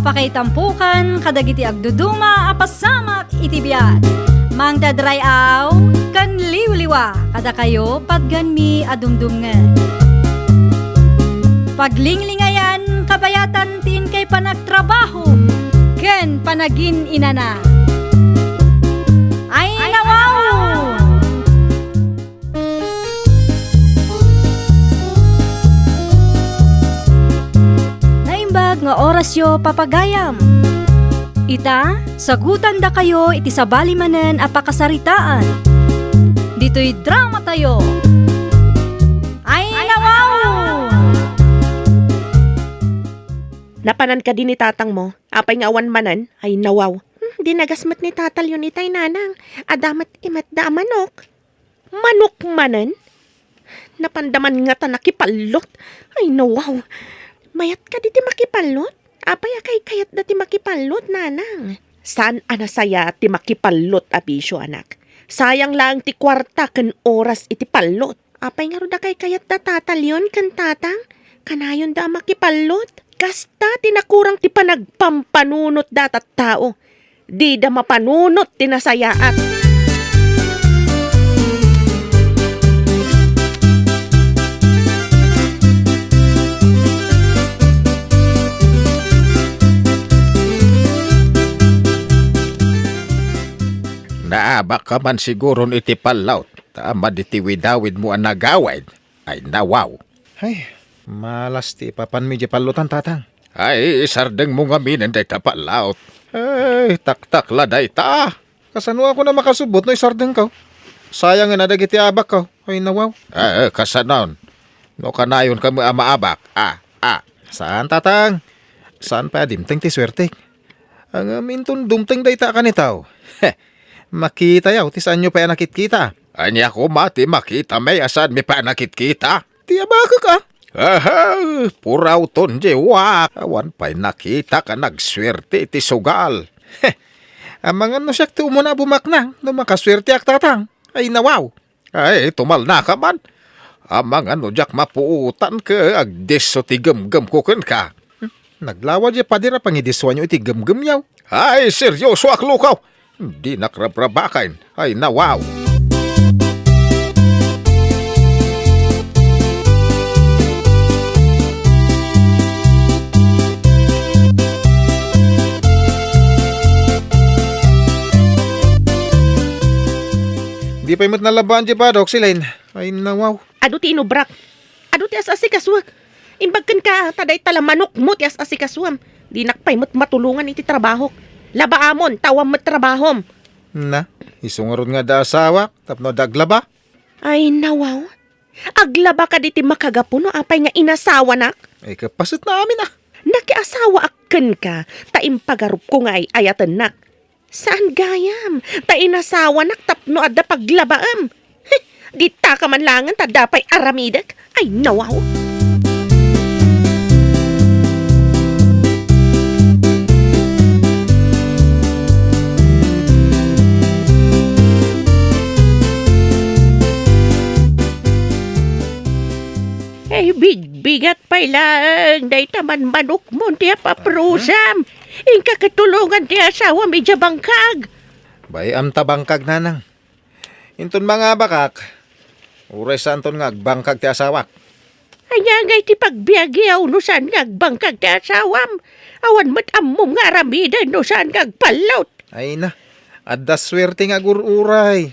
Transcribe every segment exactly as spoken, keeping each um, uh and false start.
Pakaitampokan kadagiti agduduma a pasamak iti biag. Mangted ray-aw ken liwliwa kadakayo patganmi a dumdumngeg. Paglinglingayan kabayatan ti inkay panagtrabaho ken panagin-inana. Ay, nawaw! Naimbag nga orasyo, papagayam. Ita, sagutandakayo iti sabali manen a pakasaritaan. Ditoy dramatayo. Ay, nawaw! Napanan kadi ni tatangmo? Apay nga awan manen? Ay, nawaw. Hmm, dinagas met ni tatalyon itay, nanang. Adda met imetda a manok. Manok manen? Napanda man ngata nakipallot? Ay, nawaw. Mayat kadi ti makipallot? Apay a kaykayatda ti makipallot, nanang? Saan a nasayaat ti makipallot a bisio, anak. Sayang laeng ti kuarta ken oras iti pallot. Apay ngarud a kaykayatda tatalyon ken tatang? Kanayonda a makipallot? Kasta ti nakurang ti panagpampanunotda a tattao. Dida mapanunot ti nasayaat. Naabak ka man siguron iti pallaw, ta madi ti widawidmo a nagawid. Ay, nawaw. Ay, malas ti ipapanmi diay pallotan, tatang. Ay, isardengmo ngaminen dayta pallawt. Ay, taktakla dayta. Kasano ako na makasubbot no isardengko? Sayangen a dagiti abakko. Ay, nawaw. Eh, kasanon? No kanayonka met a maabak. Ah, ah. Saan, tatang? Saan pay a dimteng ti suertek? Ngem inton dumteng dayta a kanitaw. Heh, makitayo ti saanyo pay a nakitkita. Ania koma ti makitami a saanmi pay a nakitkita? Ti abakek a. Aha, purawton diay uwak. Awan pay nakitak a nagsuerte iti sugal. Heh, amangan no siak ti umuna a bumaknang no makasuerteak, tatang. Ay, nawaw. Ay, tumalnaka man. Amangan no diak mapuotan ket agdisso ti gemgemko kenka. Hmm, naglawa diay pader a pangidissoanyo iti gemgemyo. Ay, seryosoak, lukaw. Dinak rabrabaken. Ay, nawaw. Di pay met nalabaan diay badok, Celine. Ay, nawaw. Adu ti inubrak. Adu ti as-asikasuek. Imbag kenka, ta dayta la manokmo ti as-asikasuem. Dinak pay met matulongan iti trabahok. Labaamon, ta awan met trabahom. Na, isu ngarud nga adda asawak, tapno adda aglaba? Ay, nawaw. Aglaba kadi ti makagapu no apay nga inasawanak? Ay, kapaset na amin, ah. Nakiasawaak kenka, ta impagarupko nga ay-ayatennak. Saan gayam, ta inasawanak tapno adda paglabaem. Heh, ditaka man laengen ta adda pay aramidek. Ay, nawaw. Ay, bigbigat pay laeng dayta manmanokmon ti apaprusam. Inka ket tulongan ti asawam idiay bangkag. Bay-am ta bangkag, nanang. Inton mangabakak, uray saanton nga agbangkag ti asawak. Ania ngay ti pagbiagiaw no saan nga agbangkag ti asawam? Awan met ammom nga aramiden no saan nga agpallot. Ay na, adda suerte nga agur-uray.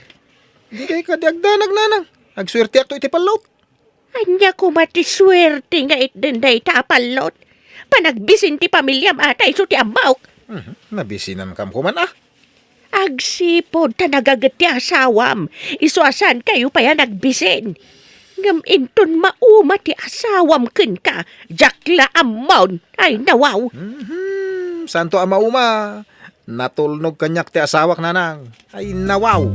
Dikay kadi agdanag, nanang. Agsuerteakto iti pallot. Ania koma ti suerte nga itden dayta a pallot? Panagbisin ti pamiliam a ta isu ti ammok. Mhm, nabisinankam koman, ah. Agsipud ta nagaget ti asawam, isu a saankayo pay a nagbisin. Ngem inton mauma ti asawam kenka, diak la ammon. Ay, nawaw. Mhm, saanto a mauma. Natulnog kaniak ti asawak, nanang. Ay, nawaw!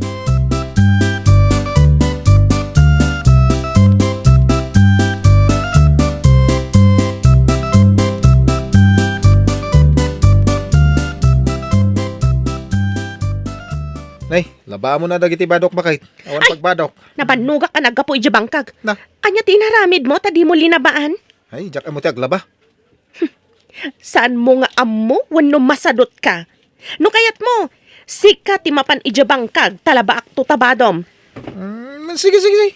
Nay, labaamon a dagiti badok, baket. Awan Ay! Pagbadok. Nabannogak a naggapu idiay bangkag. Na? Ania ti inaramidmo ta dimo linabaan? Ay, diak ammo ti aglaba. Saanmo nga ammo wenno masadutka? No kayatmo, sika ti mapan idiay bangkag ta labaakto ta badom. Mm, sige, sige, sige.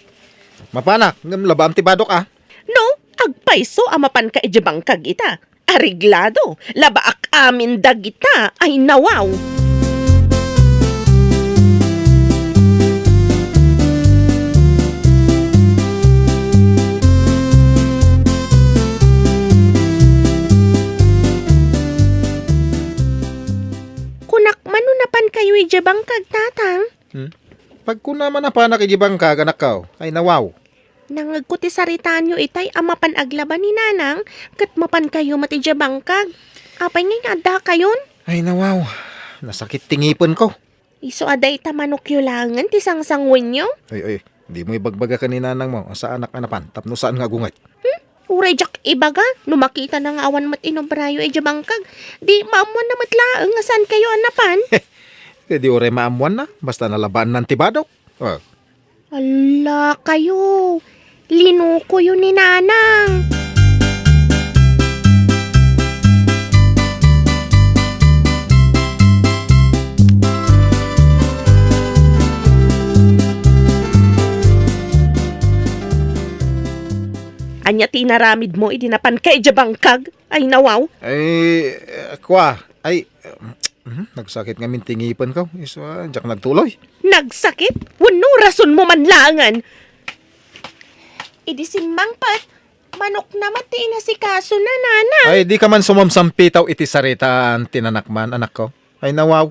Mapanak, ngem labaam ti badok, a. No, agpayso a mapanka idiay bangkag ita. Areglado, labaak amin dagita, ay nawaw. Kunak man no napankayo idiay bangkag, Tatang? Hmm? Pagkuna man a napanak idiay bangkag, anakko, ay nawaw. Nangegko ti saritaanyo itay a mapan aglaba ni Nanang ket mapankayo met idiay bangkag. Apay ngay nga addakayon? Ay, nawaw. Nasakit ti ngipenko. Isu a dayta manokyo laengen ti sangsanguenyo? Ay, ay, dimo ibagbaga ken ni Nanangmo a saanak a napan tapno saan nga agunget. Hmm? Uray diak ibaga no makitana nga awan met inobrayo idiay bangkag. Di maammoanna met laeng a saankayo a napan? Di uray maammoanna, basta nalabaannan ti badok. Oh. Ala kayo! Linukoyo ni Nanang! Ania ti inaramidmo idi napanka idiay bangkag? Ay, nawaw! Ay, eh, kwa, ay, Mhm, nagsakit ngamin ti ngipenko. Isu a, diak nagtuloy. Nagsakit? Wenno rasonmo man laengen? Idi simmangpet, manokna met ti inasikasona, Nanang. Ay, dika man sumamsampitaw iti saritaan ti nanakman, anakko. Ay, nawaw.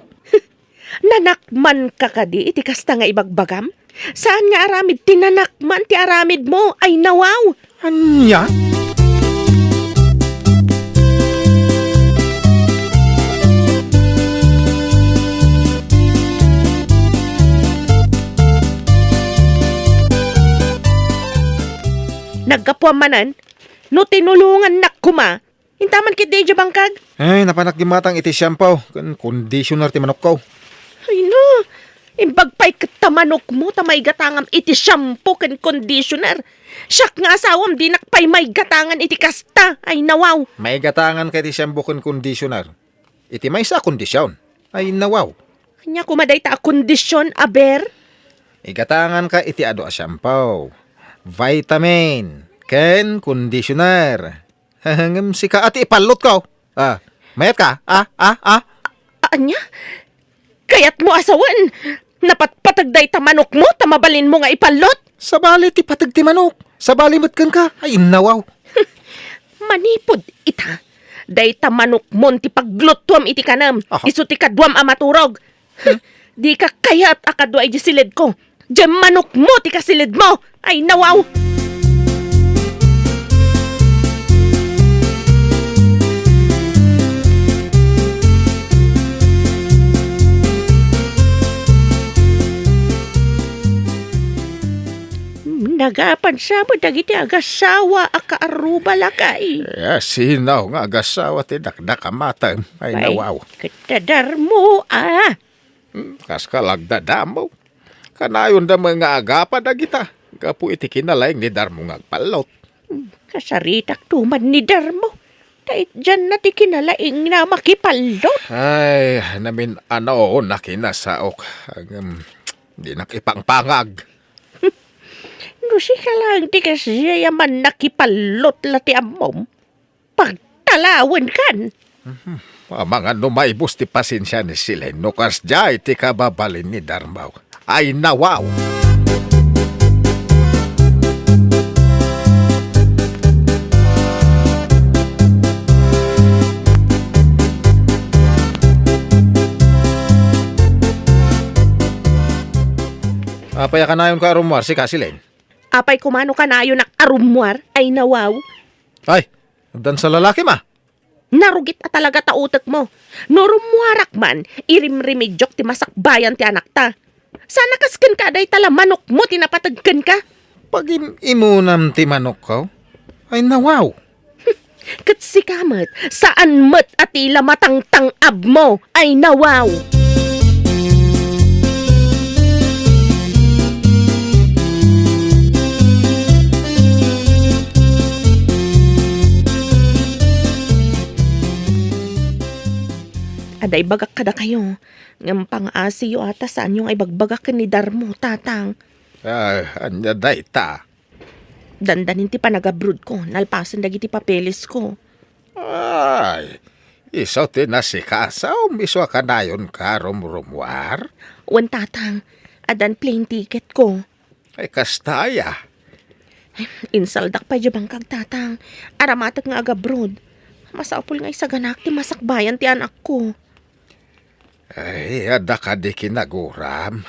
Nanakmanka kadi iti kasta nga ibagbagam? Saan nga aramid ti nanakman ti aramidmo? Ay, nawaw! Ania? Naggapuam manen, no tinulongannak koma, intaman ketdi idiay bangkag? Ay, napanak gimmatang iti shampoo ken conditioner ti manokko. Ay, no. Imbag pay ket ta manokmo ta maigatangam iti shampoo ken conditioner. Siak nga asawam, dinak pay maigatangan iti kasta. Ay, nawaw. Maigatanganka iti shampoo ken conditioner iti maysa a kondisyon. Ay, nawaw. Ania koma dayta a kondisyon, aber? Igatanganka iti adu a shampoo, vitamin, ken conditioner. Ngem sika a ti ipallotko. Ah, mayatka? Ah, ah, ah. Ania? Kayatmo a sawen? Napatpateg dayta manokmo ta mabalinmo nga ipallot? Sabali ti pateg ti manok. Sabali met kenka. Ay, innawaw. Manipud ita, dayta manokmon ti pagluttuam iti kanem. Aha. Isu ti kaduam a maturog. Dika kayat a kadua idiay siledko. Diay manokmo ti kasilidmo. Ay, nawaw! Nagapan sa met dagiti agasawa a kaarruba, lakay. Eh, sino nga agasawa ti dakdakamatem? Ay, nawaw. Ket darmo, a. Hmm, kas ka lagdadamo. Kanayonda met nga agapa dagita gapu iti kinalaing ni Darmo nga agpallot. Hmm, kasaritak tuman ni Darmo. Ta itdianna ti kinalaingna a makipallot. Ay, namin-ano, nakinasaok. Ngem, dinak ipangpangag. No sika laeng ti kasdiay a mannakipallot la ti ammom. Pagtalawenkan. Mhm. Amangan no maibus ti pasensia ni Silen no kasdiay ti kababalin ni Darmaw. Ay, nawaw! Apay a kanayonka a rummuar, sika, Silen? Apay koma no kanayonak a rummuar? Ay, nawaw! Ay, addan sa lalaki, ma? Narugit a talaga ta utekmo. No rummuarak man, irimrimidiok ti masakbayan ti anakta. Sana kas kenka a dayta la manokmo ti napateg kenka. Pagim-imunam ti manokko? Ay, nawaw! Ket sika met, saan met a ti la matangtang-abmo? Ay, nawaw! Ta ibagak kadakayo, ngem pang-asiyo a ta saanyo nga ibagbaga ken ni Darmo, Tatang. Ah, ania dayta? Dandanin ti panag-abroadko, nalpasen dagiti papelesko. Ay, isu ti nasikasom, isu a kanayonka rumrumuar? Wen, Tatang, addan plane ticketko. Ay, kasta aya? Insaldak pay diay bangkag, Tatang. Aramatek nga agabroad. Masapul nga isaganak ti masakbayan ti anakko. Ay, adda kadi kinaguram?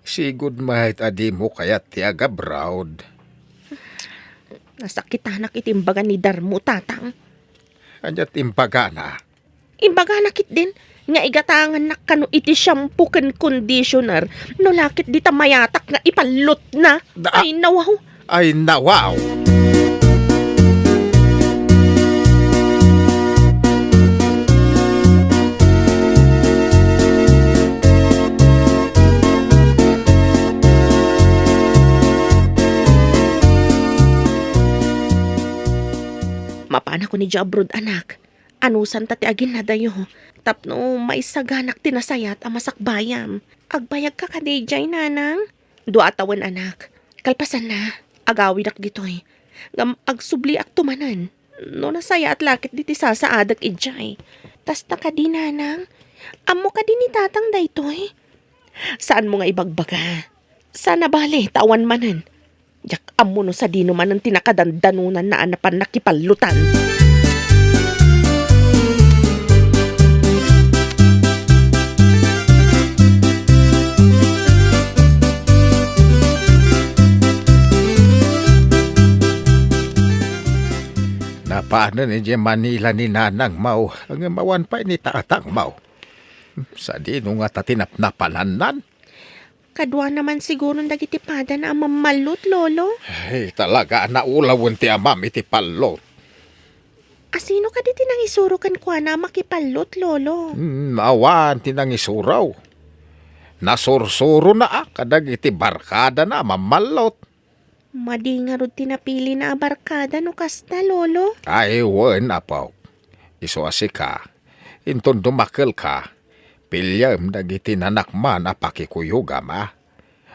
Sigud met a dimo kayat ti agabroad. Nasakitanak iti imbaga ni Darmo, Tatang. Ania ti imbagana? Imbagana ketdin nga igatangannak kano iti shampoo ken conditioner, no la ket dita mayatak nga ipallotna. Da- Ay, nawaw. Ay, nawaw. Mapanakon idiay abroad, anak. Anusanta ti aginnadayo tapno maisaganak ti nasayaat a masakbayam. Agbayagka kadi idiay, Nanang? Dua a tawen, anak. Kalpasanna, agawidak ditoy. Ngem agsubliakto manen no nasayaat la ketdi ti sasaadek idiay. Kasta kadi, Nanang? Ammo kadi ni Tatang daytoy? Saanmo nga ibagbaga. Sana bale ta awan manen. Diak ammo no sadino manen ti nakadandanonanna a napan nakipallotan. Napanen idiay Manila ni nanangmo, ngem awan pay ni tatangmo. Sadino ngata ti napnapanannan? Kaduana man siguron dagiti padana a mammallot, Lolo. Ay, talaga a naulawen ti amam iti pallot. Asino kadi ti nangisuro kenkuana a makipallot, Lolo? Hmm, awan ti nangisuro. Nasursuronaak kadagiti barkadana a mammallot. Madi ngarud ti napilina a barkada no kasta, Lolo? Ay, wen, apok. Isu a sika, inton dumakelka, piliem dagiti nanakman a pakikuyogam, a?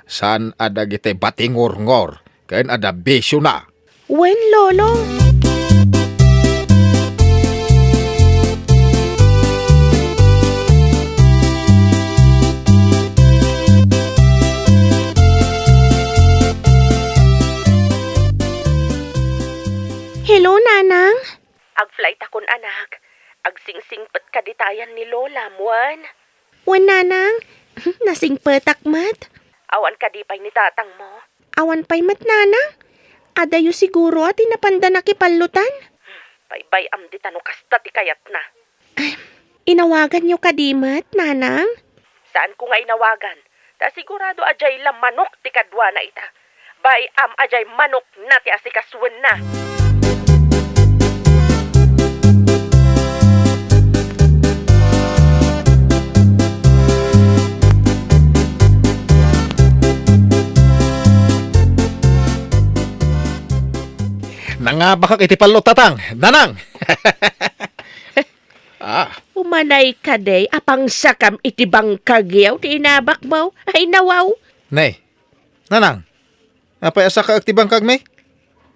Saan a dagiti batingurngor ken adda bisiona. Wen, Lolo. Hello, Nanang. Ag-flight akon, anak. Agsingsingpet kaditayan ni Lolam, wen? Wen, Nanang. Nasingpetak met. Awan kadi pay ni tatangmo? Awan pay met, Nanang. Adayo siguro a ti napanda nakipallotan. Baybay-am dita no kasta ti kayatna. Ay, inawaganyo kadi met, Nanang? Saanko nga inawagan. Ta sigurado a diay la manok ti kaduana ita. Bay-am a diay manokna ti asikasuenna. Nangabakak iti pallot, Tatang. Nanang! Ah. Umanay kadi a pangsakam iti bangkagyo ti inabakmo. Ay, nawaw. Nay, Nanang, apay a sakaek ti bangkagmi?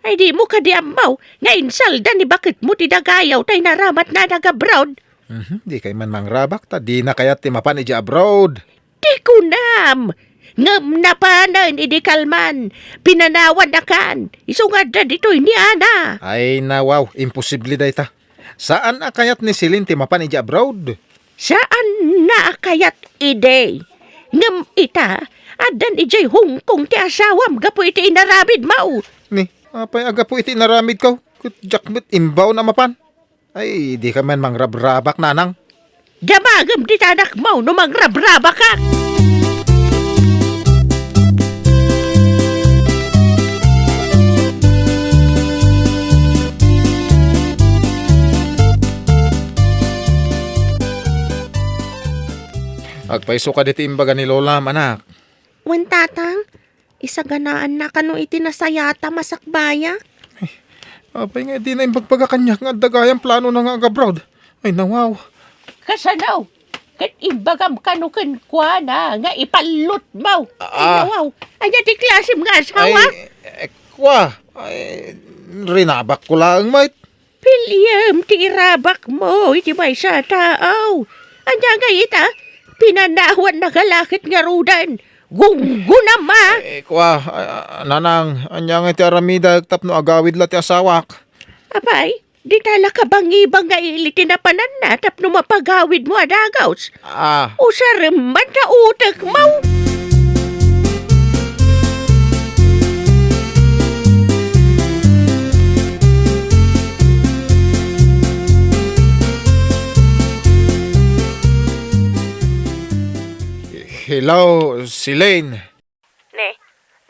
Ay, dimo kadi ammo nga insalda ni baketmo ti dagayaw ta inaramatna a nag-abroad? Mhm, dikay man mangrabak ta dina kayat ti mapan idiay abroad. Ti kunam! Ngem napanen idi kalman, pinanawannakan, isu nga adda ditoy ni Ana. Ay, nawaw, imposible dayta. Saan a kayat ni Celine ti mapan idiay abroad? Saanna a kayat idi. Ngem ita, addan idiay Hong Kong ti asawam gapu iti inaramidmo. Ni, apay a gapu iti inaramidko? Ket diak met imbaon a mapan. Ay, dika man mangrabrabak, Nanang. Damagem dita anakmo no mangrabrabakak. Agpayso kadi ti imbaga ni Lolam, anak. Wen, Tatang, isaganaanna kano iti nasayaat a masakbaya? Ay, apay nga dina imbagbaga kaniak nga adda gayam planona nga agabroad? Ay, nawaw. Kasano? Ket imbagam kano kenkuana nga ipallotmo. Ah. Ay, nawaw. Ania ti klasem nga asawa? Ay, eh, kwa. Ay, rinabakko laeng met. Piliem ti irabakmo iti maysa a tao. Ania ngay ita? Pinanawannaka la ket ngaruden. Gunggonam a. Eh, kwa, ah, nanang, ania ngay ti aramidek tapno agawid la ti asawak? Apay, dita la kabangibang nga ili ti napananna tapno mapagawidmo a dagus. Ah. Usarem man ta utekmo. Hello, Celine. Ne,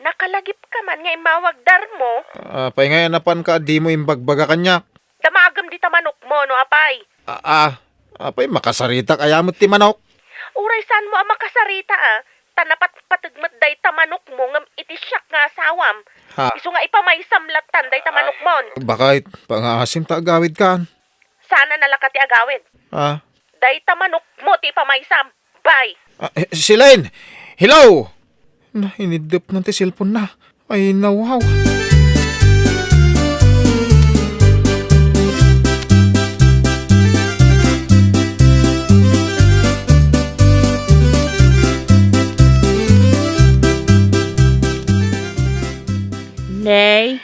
nakalagipka man nga immawag, Darmo? Apay ngay a napanka a dimo imbagbaga kaniak? Damagem dita manokmo, no apay? Ah, ah, apay makasaritak aya met ti manok? Uray saanmo a makasarita, a, ta napatpateg met dayta manokmo ngem iti siak nga asawam. Ha? Isu nga ipamaysam lattan dayta manokmon. Bakit? Pangaasim ta agawid kan? Sana nalaka ti agawid. Ah? Dayta manokmo ti ipamaysam. Bye. Ah, eh, Celine! Hello! Nainiddepna ti cellphone na. Ay, nawaw. Nay,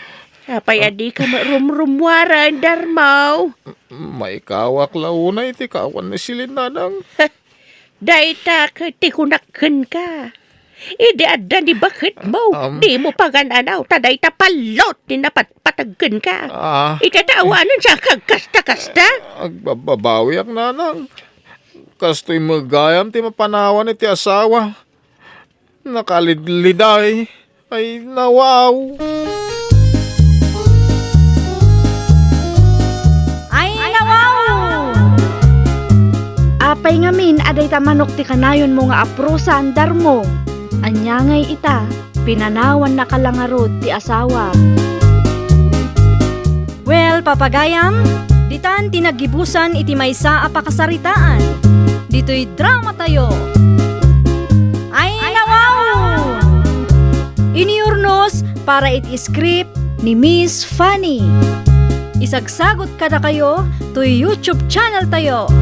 apay a dika rumrummuaren, Darmo? Maikawak la unay ti kawan ni Celine, nanang. Dayta ket ti kunak kenka. Idi adda ni baketmo, um, dimo pagan-anaw ta dayta pallot ti napatpateg kenka. Ah. Iti tawanan sa kagkasta-kasta. Agbababawiak, nanang. Kastoy met gayam ti mapanawan iti asawa. Nakalidliday. Ay, nawaw. Ay, nawaw! Apay ngamin a dayta manok ti kanayonmo nga aprosan, Darmo? Ania ngay ita, pinanawannaka la ngarud ti asawa. Well, papagayam, ditan ti naggibusan iti maysa a pakasaritaan. Ditoy dramatayo. Ay, nawaw! Iniurnos para iti script ni Miss Fanny. Isagsagut kadakayo toy YouTube channel tayo,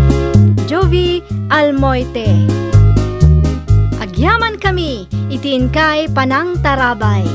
Jovie Almoite. Agyamankami iti inkay panangtarabay.